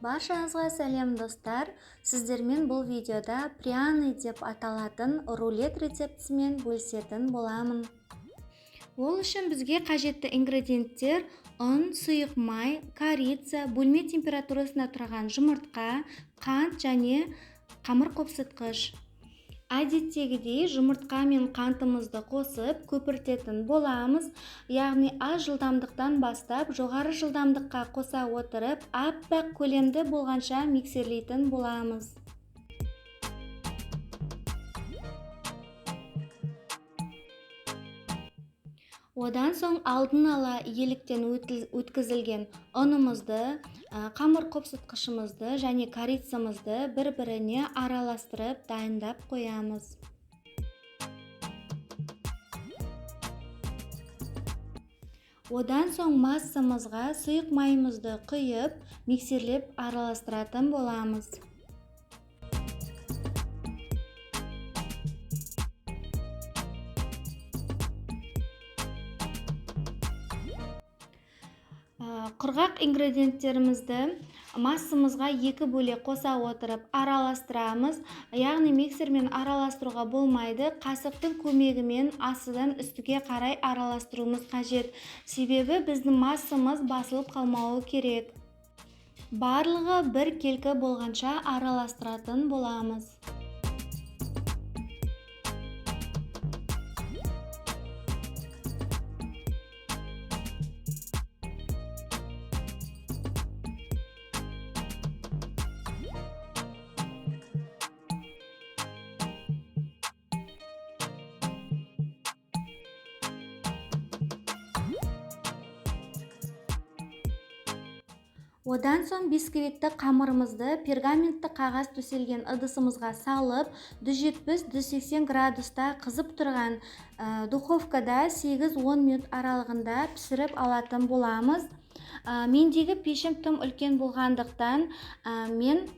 Баршаңызға сәлем, достар! Сіздермен бұл видеода пряный деп аталатын рулет рецептісімен бөлісетін боламын. Ол үшін бізге қажетті ингредиенттер: ұн, сұйық май, корица, бөлме температурасында тұрған жұмыртқа, қант және қамыр қопсытқыш. Әдеттегідей жұмыртқа мен қантымызды қосып көпіртетін боламыз, яғни аз жылдамдықтан бастап жоғары жылдамдыққа қоса отырып, аппақ көлемді болғанша миксерлейтін боламыз. Одан соң алдын ала еліктен өткізілген ұнымызды, қамыр қопсытқышымызды және корицамызды бір-біріне араластырып дайындап қоямыз. Одан соң массамызға сұйық майымызды құйып, миксерлеп араластыратын боламыз. Құрғақ ингредиенттерімізді массамызға екі бөлек қоса отырып араластырамыз, яғни миксермен араластыруға болмайды, қасықтың көмегімен астыдан үстіге қарай араластыруымыз қажет, себебі біздің массамыз басылып қалмауы керек. Барлығы бір келкі болғанша араластыратын боламыз. Одан соң бисквитті қамырымызды пергаментті қағаз төселген ыдысымызға салып, 170-180 градуста қызып тұрған духовкада 8-10 минут аралығында пісіріп алатын боламыз. Мендегі пешім тым үлкен болғандықтан, мен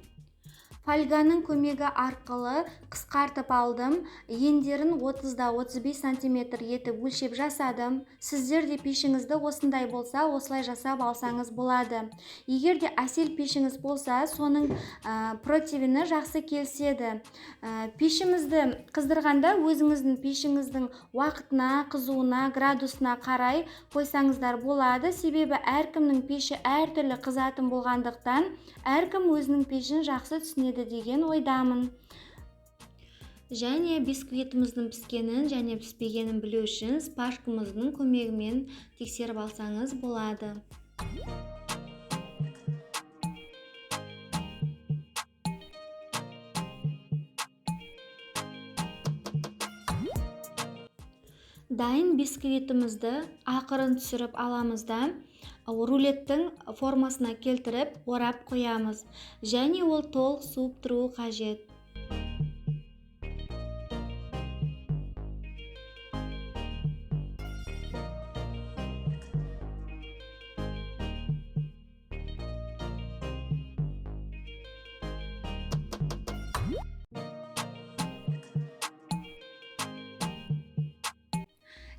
фольганың көмегі арқылы қысқартып алдым. Ендерін 30-35 сантиметр етіп өлшеп жасадым. Сіздер де пешіңізді осындай болса, осылай жасап алсаңыз болады. Егер де әсел пешіңіз болса, соның противені жақсы келіседі. Пешімізді қыздырғанда өзіңіздің пешіңіздің уақытына, қызуына, градусына қарай қойсаңыздар болады. Себебі әркімнің пеші әртүрлі қызатын болғандықтан, әркім өзінің пешін жақсы түсінеді деген ойдамын. Және бисквитіміздің піскенін және піспегенін білу үшін шпажкамыздың көмегімен тексеріп алсаңыз болады. Дайын бисквитімізді ақырын түсіріп аламыз да, рулеттің формасына келтіріп орап қоямыз. Және ол толық суып тұруы қажет.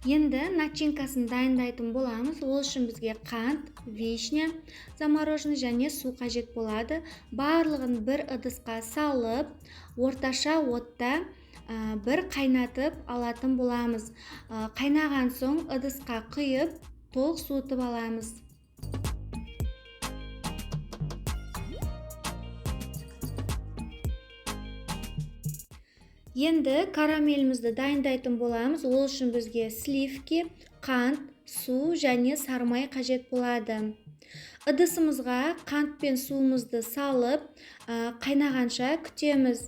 Енді начинкасын дайындайтын боламыз. Ол үшін бізге қант, вишня замороженный және су қажет болады. Барлығын бір ыдысқа салып, орташа отта бір қайнатып алатын боламыз. Қайнаған соң ыдысқа құйып, толық суытып аламыз. Енді карамелімізді дайындайтын боламыз. Ол үшін бізге сливки, қант, су және сарымай қажет болады. Ыдысымызға қант пен суымызды салып, қайнағанша күтеміз.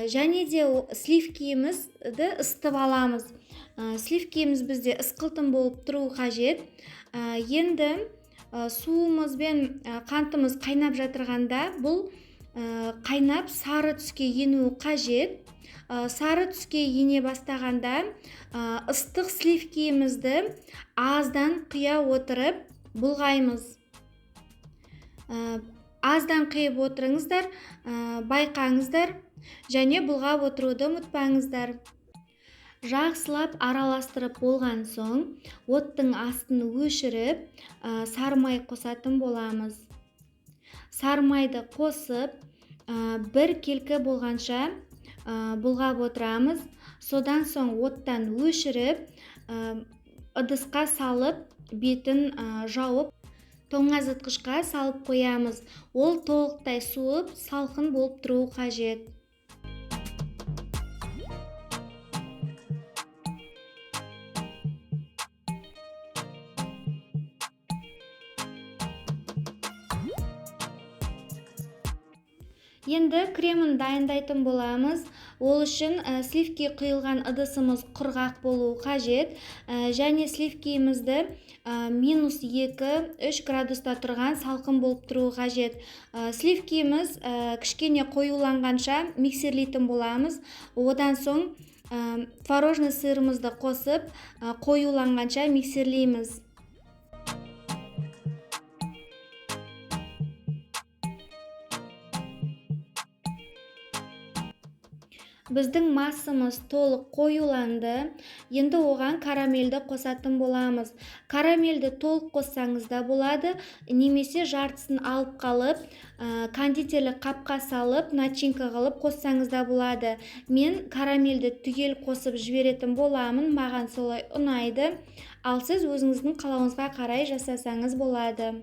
Және де сливкиімізді ысытып аламыз. Сливкиіміз бізде ысқылтын болып тұруы қажет. Енді суымыз бен қантымыз қайнап жатырғанда бұл қайнап сары түске енуі қажет. Сары түске ене бастағанда, ыстық сливкиімізді аздан құя отырып бұлғаймыз. Аздан құйып отырыңыздар, байқаңыздар және бұлғап отыруды ұмытпаңыздар. Жақсылап араластырып болған соң, оттың астын өшіріп, сары май қосатын боламыз. Сары майды қосып, бір келкі болғанша бұлғап отырамыз. Содан соң оттан өшіріп, ыдысқа салып, бетін жауып, тоңазытқышқа салып қоямыз. Ол толықтай суып, салқын болып тұруы қажет. Енді кремін дайындайтын боламыз. Ол үшін сливки құйылған ыдысымыз құрғақ болуы қажет. Және сливкиімізді -2-3 градуста тұрған салқын болып тұруы қажет. Сливкиіміз кішкене қоюланғанша миксерлейтін боламыз. Одан соң творожный сырымызды қосып, қоюланғанша миксерлейміз. Біздің массамыз толық қоюланды. Енді оған карамельді қосатын боламыз. Карамельді толық қоссаңыз да болады, немесе жартысын алып қалып, кондитерлік қапқа салып, начинка қылып қоссаңыз да болады. Мен карамельді түгел қосып жіберетін боламын, маған солай ұнайды. Ал сіз өзіңіздің қалауыңызға қарай жасасаңыз болады.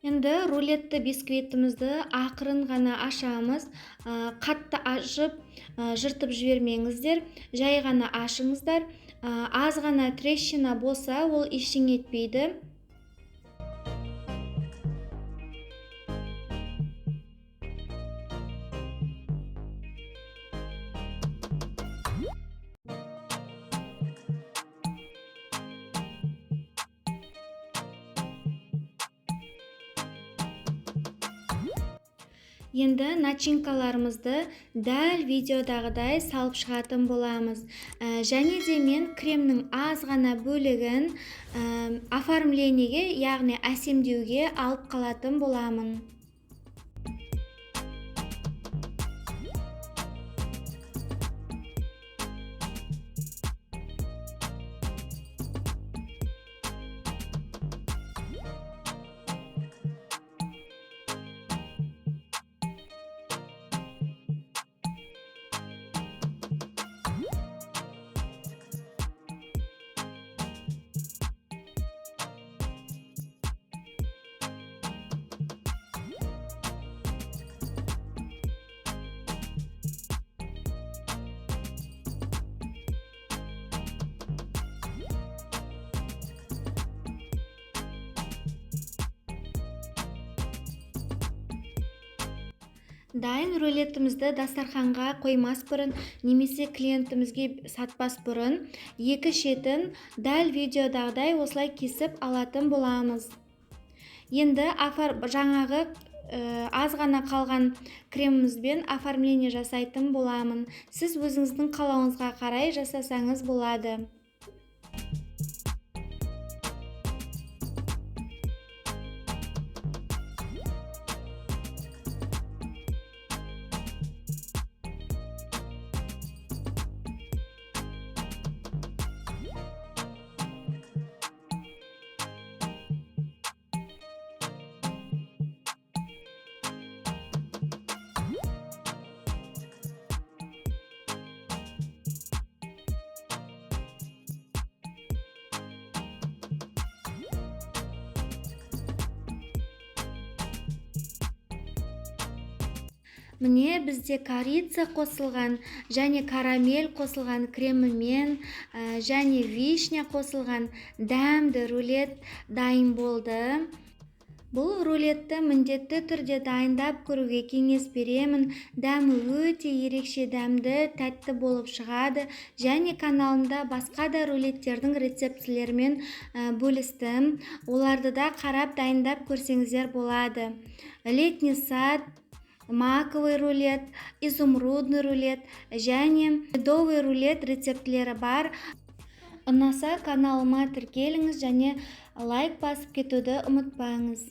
Енді рулетті бисквитімізді ақырын ғана ашамыз. Қатты ашып, жыртып жібермеңіздер, жай ғана ашыңыздар. Аз ғана трещина болса, ол ештеңе етпейді. Енді начинкаларымызды дәл видеодағыдай салып шығатын боламыз. Және де мен кремнің аз ғана бөлігін оформлениеге, яғни әсемдеуге алып қалатын боламын. Дайын рулетімізді дастарханға қоймас бұрын немесе клиентімізге сатпас бұрын екі шетін дәл видеодағыдай осылай кесіп алатын боламыз. Енді жаңағы аз ғана қалған кремімізбен оформление жасайтын боламын. Сіз өзіңіздің қалауыңызға қарай жасасаңыз болады. Міне бізде корица қосылған және карамель қосылған кремімен, және вишня қосылған дәмді рулет дайын болды. Бұл рулетті міндетті түрде дайындап көруге кеңес беремін. Дәмі өте ерекше дәмді, тәтті болып шығады. Және каналымда басқа да рулеттердің рецептілерімен бөлістім. Оларды да қарап дайындап көрсеңіздер болады. Летний сад, маковый рулет, изумрудный рулет және медовый рулет рецептілері бар. Ұнаса каналыма тіркеліңіз және лайк басып кетуді ұмытпаңыз.